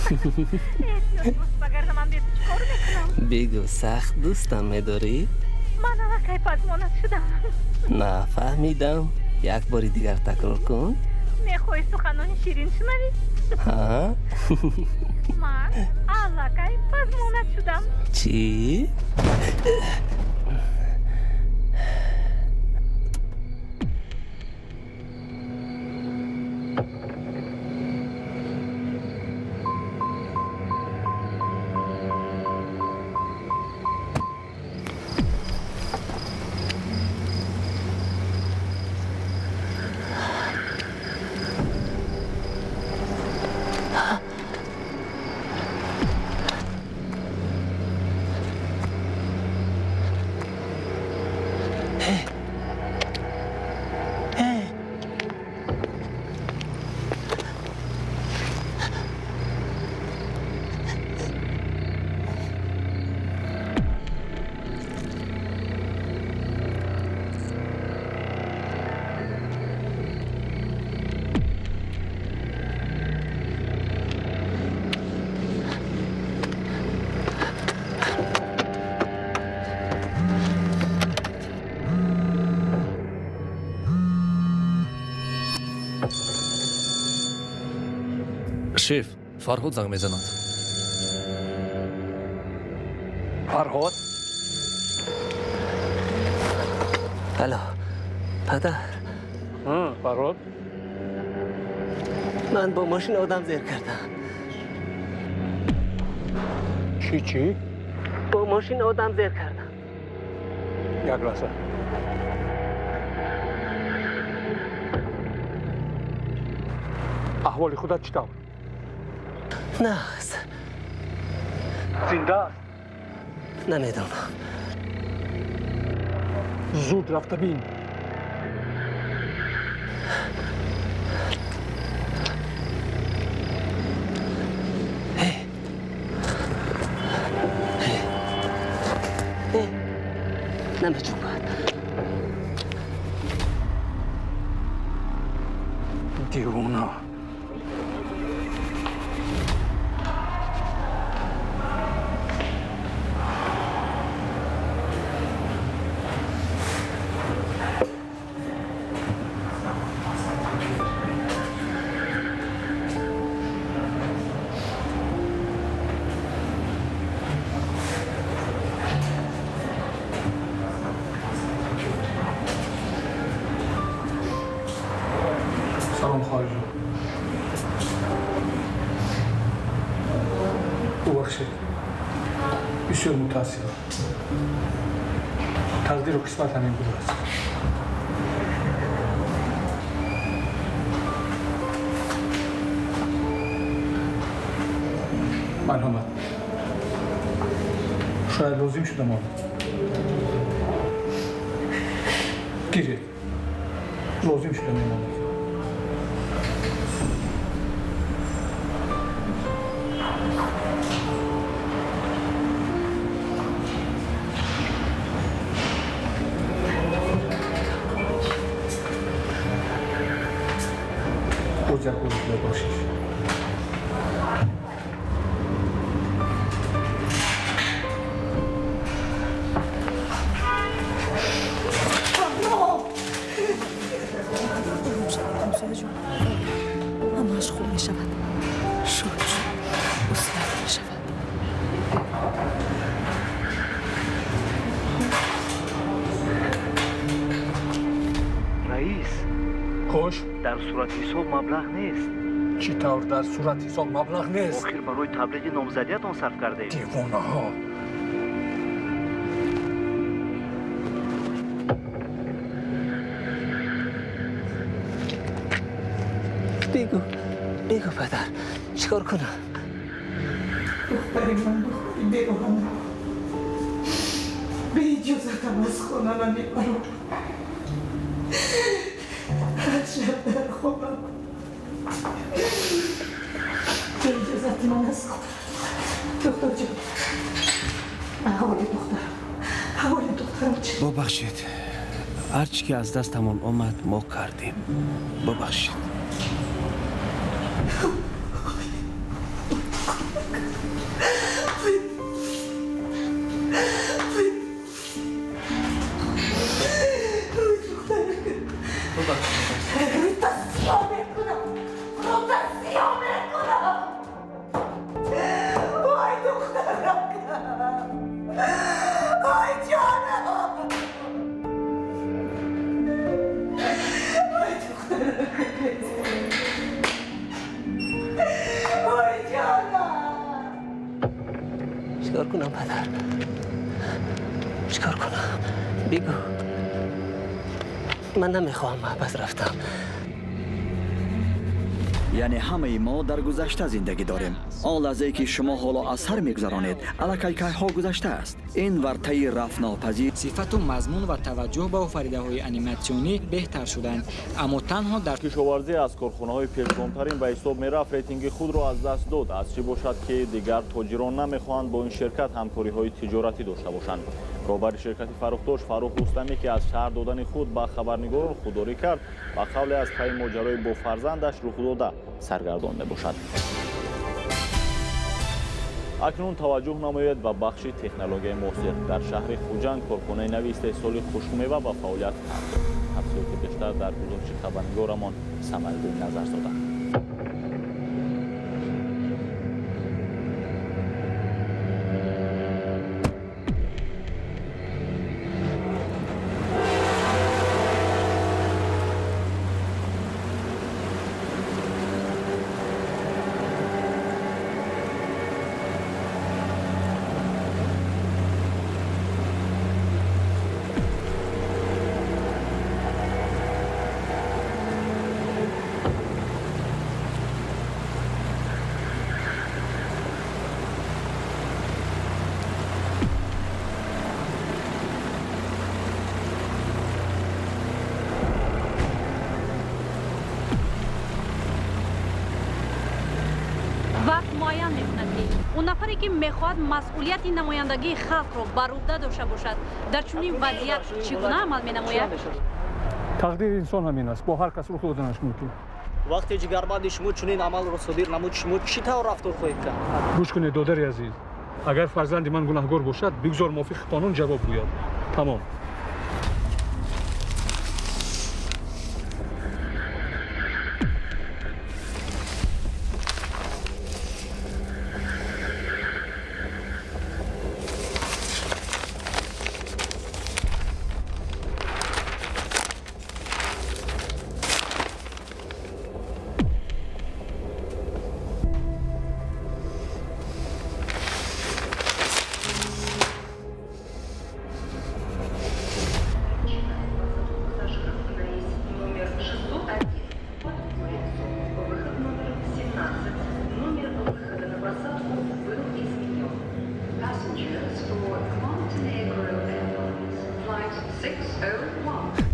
Эҳтиёт бош, вагарна ман бе ту чӣ кор мекунам? Бигӯ, сахт дӯстам медорӣ? Ман аллакай пазмонат шудам. Нафаҳмидам, як бори дигар такрор кун. Мехоҳӣ суханони ширин шунавӣ? Ҳа. Ман аллакай пазмонат шудам. Чӣ? Шеф, Фарҳод занг мезанад. Фарҳод. Алло, падар. Фарҳод. Ман бо мошин одам зер кардам. Чӣ, чӣ? Бо мошин одам зер кардам. Як лаҳза. Аҳволи худат чӣ тавр? Нағз. Зинда аст? Намедонам. Зуд рафта бин. Намеҷунбад. Девона. Салом, хоҳарҷон. Бубахшед, бисёр мутаассифам. Тақдиру қисмат ҳамин будааст. Марҳамат, шояд лозим шуда монад. Гиред, лозим шуда мемонад. Боз як бори дигар бахшиш. Ҳамсояҷон, ҳамааш хуб мешавад. Шукр, услат мешавад. Раис. Хуш. Дар суратҳисоб маблағ нест. Чӣ тавр дар суратҳисоб маблағ нест? Охир барои таблиғи номзадиятон сарф кардем. Девонаҳо. Бигӯ, бигӯ, падар, чӣ кор кунам? Духтари ман духтари бероҳана. Бе иҷозатам аз хона намебарам. Ҳар шаб дар хобам бе иҷозати ман аз хона. Духтурҷон, аҳволи духтарам, аҳволи духтарам чӣ? Бубахшед, ҳар чӣ ки аз дастамон омад, мо кардем. Бубахшед. Кунам, падар? Чӣ кор кунам? Бигӯ. Ман намехоҳам маҳбас рафтам. Яъне ҳамаи мо дар гузашта зиндагӣ дорем. Он лаҳзае ки шумо ҳоло аз сар мегузаронед, аллакай кайҳо гузаштааст. Ин вартаи рафтнопазир. Сифату мазмун ва таваҷҷӯҳ ба офаридаҳои аниматсионӣ беҳтар шуданд, аммо танҳо дар Кишоварзӣ аз корхонаҳои пешгомтарин ба ҳисоб мерафт, рейтинги худро аз даст дод. Аз чӣ бошад, ки дигар тоҷирон намехоҳанд бо ин ширкат ҳамкориҳои тиҷоратӣ дошта бошанд. Роҳбари ширкати Фаррухтош Фаррух Рустамӣ, ки аз шаҳр додани худ ба хабарнигорон худдорӣ кард, ба қавле аз пайи моҷарои бо фарзандаш рух дода саргардон мебошад. Акнун таваҷҷӯҳ намоед ба бахши технологияи муосир. Дар шаҳри Хуҷанд корхонаи нави истеҳсоли хушкмева ба фаъолият қабул дод. Тафсилоти бештар дар гузориши хабарнигорамон Самариддин Назарзода. Вақт муайян мекунад, ки он нафаре, ки мехоҳад масъулияти намояндагии халқро бар уҳда дошта бошад, дар чунин вазъият чӣ гуна амал менамояд. Тақдири инсон ҳамин аст, бо ҳар кас рух доданаш мумкин. Вақте ҷигарбанди шумо чунин амалро содир намуд, шумо чӣ тавр рафтор хоҳед кард? Гӯш кунед, додари азиз, агар фарзанди ман гунаҳгор бошад, бигзор мувофиқи қонун ҷавоб гӯяд. Тамом.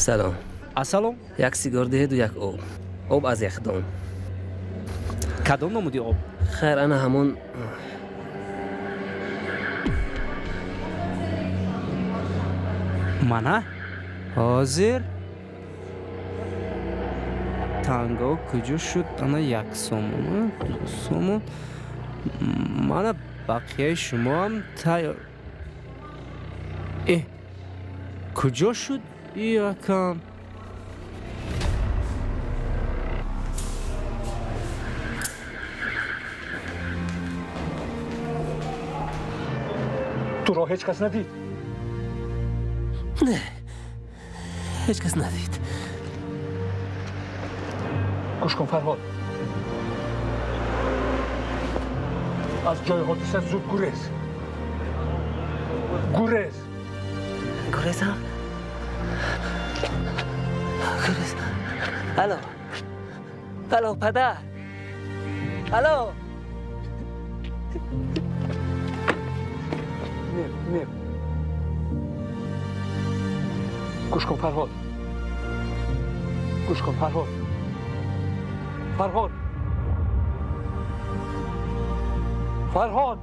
Салом. Ассалом. Як сигор диҳеду як об. Об аз яхдон. Кадом намуди об? Хайр, ана ҳамон. Мана ҳозир. Танго куҷо шуд? Ана як сомон, ду сомон. Мана бақияи шумоам тайёр. Э, куҷо шуд якам? Туро ҳеҷ кас надид? Не, ҳеҷ кас надид. Гӯш кун, Фарҳод, аз ҷои ҳодиса зуд гурез, гурез. Гурезам? Гурез. Алло, алло, падар, алло. Не, не, гӯш кун, Фарҳод, гӯш кун, Фарҳод, Фарҳод, Фарҳод.